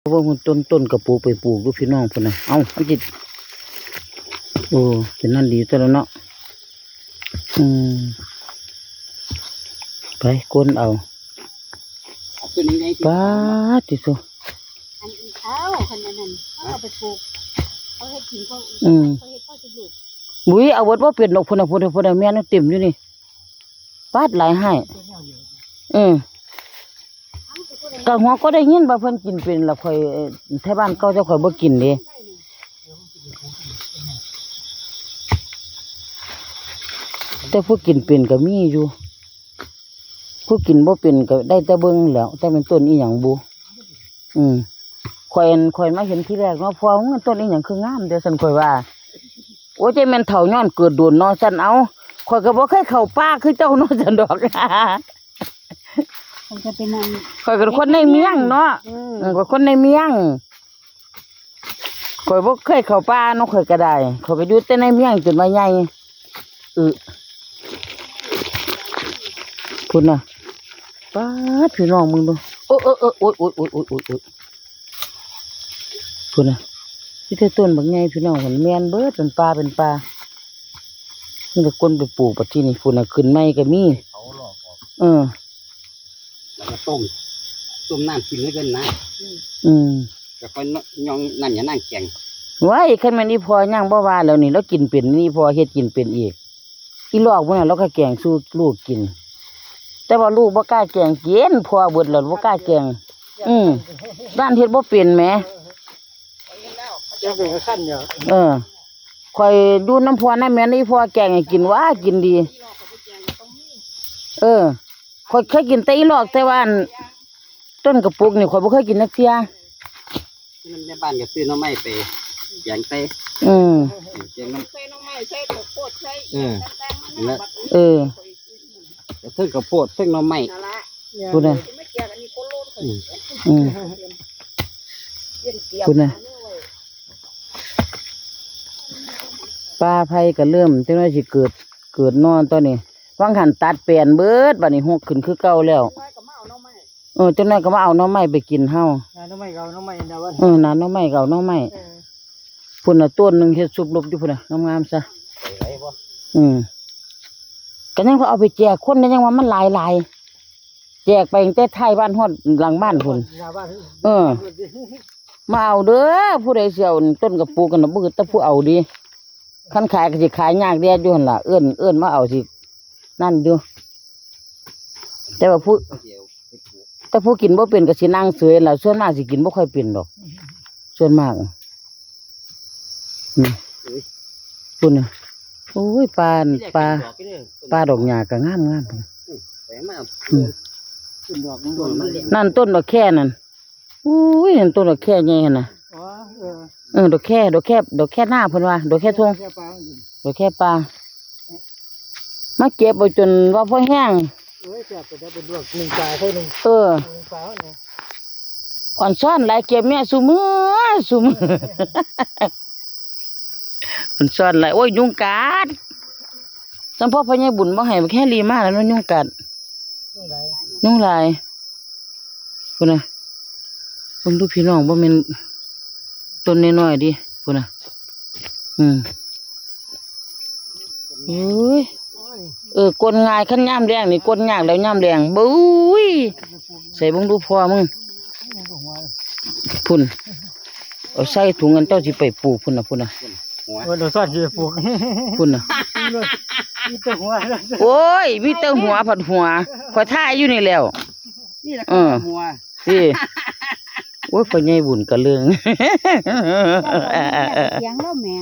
ເບິ່ງພຸ້ນ ຕົ້ນ ຕົ້ນກະປູກໄປປູກຢູ່ ພີ່ນ້ອງ ພຸ້ນນະ. ເອົ້າ ມັນຊິ ໂອ້ ເປັນນັ້ນດີຕົວະເນາະ. ອືມ ໄປ ກົ້ນເອົາ. ເອົາຕົວນີ້ໄງ ປາດຕິໂທ ອັນ ເອົາ ຄັນອັນນັ້ນ ເຮົາເອົາໄປປູກ ເຮົາເຮັດກິນ ເຂົາ ອືມ ເຂົາເຮັດ ເຂົາຊິລູກ. ບຸ້ຍ ເອົາເບິດບໍ່ເປັນດອກ ພຸ້ນນະ ພຸ້ນນະ ພຸ້ນນະ ແມ່ນເຕັມຢູ່ນີ້. ປາດ ຫຼາຍໃຫ້ ເອີ ກະຫົວກໍໄດ້ຍິນວ່າເພິ່ນກິນເປັນລະ ຂ້ອຍ ແຖວບ້ານເກົ່າເຈົ້າຂ້ອຍບໍ່ກິນເດ້ ແຕ່ຜູ້ກິນເປັນກໍມີຢູ່ ຜູ້ກິນບໍ່ເປັນກໍໄດ້ແຕ່ເບິ່ງແຫຼ້ວ ແຕ່ແມ່ນຕົ້ນອີ່ຫຍັງບຸ. ອືມ ຂ້ອຍ ຂ້ອຍມາເຫັນທີແລກເນາະ ພໍ່ ມັນຕົ້ນອີ່ຫຍັງຄືງາມແທ້ ຊັ້ນຂ້ອຍວ່າ ໂອ້ຍ ເຈົ້າແມ່ນເຖົ້າຍ້ອນເກີດດົນເນາະ ຊັ້ນ. ເອົ້າ ຂ້ອຍກໍບໍ່ເຄີຍເຂົ້າປ່າຄືເຈົ້າເນາະ ຊັ້ນດອກ. ຂ້ອຍກໍເປັນອັນ ຂ້ອຍເປັນຄົນໃນເມືອງເນາະ ອືມ ເອີ ຂ້ອຍຄົນໃນເມືອງ ຂ້ອຍບໍ່ເຄີຍເຂົ້າປ່າເນາະ ຂ້ອຍກໍໄດ້ ຂ້ອຍກໍຢູ່ແຕ່ໃນເມືອງຈົນວ່າໃຫຍ່. ອື ພຸ້ນນະ ປາດ ພີ່ນ້ອງເບິ່ງດູ ໂອ້ຍ ໂອ້ຍ ໂອ້ຍ ພຸ້ນນະ ມີແຕ່ຕົ້ນບັກໃຫຍ່ ພີ່ນ້ອງ ມັນແມ່ນເບິດ ເປັນປ່າ ເປັນປ່າ ມັນກໍຄົນໄປປູກບັດທີນີ້ ພຸ້ນນະ ຂຶ້ນໃໝ່ກໍມີ ເຂົາລອກອອກ ເອີ ແລ້ວກໍຕົ້ມ ຕົ້ມນ້ຳກິນໄວ້ກ່ອນນະ ອືມ ແລ້ວຄ່ອຍນ- ຍ່ອງນ້ຳຢານາງແກງ. ໄວ້ ຄັນແມ່ນອີ່ພໍ່ຍັງບໍ່ວ່າແລ້ວນີ້ ລາວກິນເປັນ ອີ່ພໍ່ເຮັດກິນເປັນອີກ. ອີຫຼອກພຸ້ນນະ ລາວກໍແກງສູ່ລູກກິນ ແຕ່ວ່າລູກບໍ່ກ້າແກງກິນ ພໍ່ເບິດແລ້ວບໍ່ກ້າແກງ ອືມ ຢ້ານເຮັດບໍ່ເປັນແໝ. ເອີ ຂ້ອຍຢູ່ນຳພໍ່ນຳແມ່ ອີ່ພໍ່ແກງໃຫ້ກິນ ວ້າ ກິນດີ. ເອີ ຂ້ອຍເຄີຍກິນແຕ່ອີຫຼອກ ແຕ່ວ່າອັນ ຕົ້ນກະປຸກນີ້ຂ້ອຍບໍ່ເຄີຍກິນຈັກເທື່ອ. ແມ່ບ້ານກໍຊື້ໜໍ່ໄມ້ໄປແກງໃສ່ ອືມ ແກງນຳ ໃສ່ໜໍ່ໄມ້ ໃສ່ເຂົ້າໂພດ ໃສ່ ເອີ ອີ່ຫຍັງຕ່າງໆ ເອີ ເທິງເຂົ້າໂພດ ເທິງໜໍ່ໄມ້ ພຸ້ນນະ ອືມ ພຸ້ນນະ ປ່າໄຜ່ກໍເລີ່ມ ຈັກໜ້ອຍຊິເກີດ ເກີດໜໍ່ຕອນນີ້ ຫວ່າງຫັ້ນຕັດແປນເບິດ ບາດນີ້ຮົກຂຶ້ນຄືເກົ່າແລ້ວ. ເອີ ຈັກໜ້ອຍກໍມາເອົາໜໍ່ໄມ້ໄປກິນເຮົາ ໜາໜໍ່ໄມ້ກໍເອົາໜໍ່ໄມ້ ເອີ ໜາໜໍ່ໄມ້ກໍເອົາໜໍ່ໄມ້ ພຸ້ນນະ ຕົ້ນໜຶ່ງເຮັດຊຸບລົບຢູ່ພຸ້ນນະ ງາມໆຊະ ອືມ ກໍຍັງວ່າເອົາໄປແຈກຄົນ ກໍຍັງວ່າມັນຫຼາຍໆ ແຈກໄປຕັ້ງແຕ່ທ້າຍບ້ານຮອດຫຼັງບ້ານພຸ້ນ ເອີ ມາເອົາເດີ ຜູ້ໃດຊິເອົາຕົ້ນກະປຸກຫັ້ນນະ ບໍ່ອຶດແຕ່ຜູ້ເອົາເດ ຄັນຂາຍກໍຊິຂາຍຍາກແດ່ຢູ່ຫັ້ນລະ ເອີ້ນ ເອີ້ນມາເອົາຊິ ນັ້ນຢູ່ ແຕ່ວ່າຜູ້ ແຕ່ຜູ້ກິນບໍ່ເປັນກໍຊິນັ່ງເສີຍລະ ສ່ວນມາກຊິກິນບໍ່ຄ່ອຍເປັນດອກ ສ່ວນມາກ ອືມ ພຸ້ນນະ ໂອ້ຍ ປ່າ ປ່າ ປ່າດອກຫຍ້າກໍງາມໆ ພຸ້ນນະ ອືມ ນັ້ນຕົ້ນບັກແຄນັ້ນ ໂອ້ຍ ນັ້ນຕົ້ນດອກແຄໃຫຍ່ຫັ້ນນະ ອໍ ເອີ ເອີ ດອກແຄ ດອກແຄ ດອກແຄນາເພິ່ນວ່າ ດອກແຄທົ່ງ ແຄປ່າ ດອກແຄປ່າ ມາເກັບເອົາຈົນວ່າພໍແຮງ ໂອ້ຍ ແຊບ ເປັນດອກ ເປັນດອກໜຶ່ງປາເທົ່າໜຶ່ງ ເອີ ໜຶ່ງປາເທົ່າໜຶ່ງ ອອນຊອນຫຼາຍ ເກັບເມຍຊຸມື້ ຊຸມື້ ອອນຊອນຫຼາຍ ໂອ້ຍ ຍຸງກັດ ສຳພໍພໍ່ໃຫຍ່ບຸນບໍ່ໃຫ້ບັກແຄລີມາແລ້ວເນາະ ຍຸງກັດ ຍຸງຫຼາຍ ພຸ້ນນະ ເບິ່ງດູພີ່ນ້ອງ ບໍ່ແມ່ນຕົ້ນນ້ອຍໆເດ້ ພຸ້ນນະ ອືມ ໂອ້ຍ ເອີ ກົ້ນງ່າຍ ຄັນຍາມແລ້ງນີ້ກົ້ນຍາກແລ້ວ ຍາມແລ້ງ ບຸ້ຍ ໃສ່ເບິ່ງດູພໍ່ມຶງ ພຸ້ນ ເອົາໃສ່ຖົງ ອັນເຈົ້າຊິໄປປູກພຸ້ນນະ ພຸ້ນນະ ຫົວ ໂອ້ຍ ເຮົາສອນຊິໄປປູກ ພຸ້ນນະ ມີແຕ່ຫົວ ໂອ້ຍ ມີແຕ່ຫົວ ພັດຫົວ ຂ້ອຍຖ່າຍຢູ່ນີ້ແລ້ວ ນີ້ລະ ເອີ ຫົວ ຕິ ໂອ້ຍ ພໍ່ໃຫຍ່ບຸນກະເລີງ ສຽງລາວແໝ່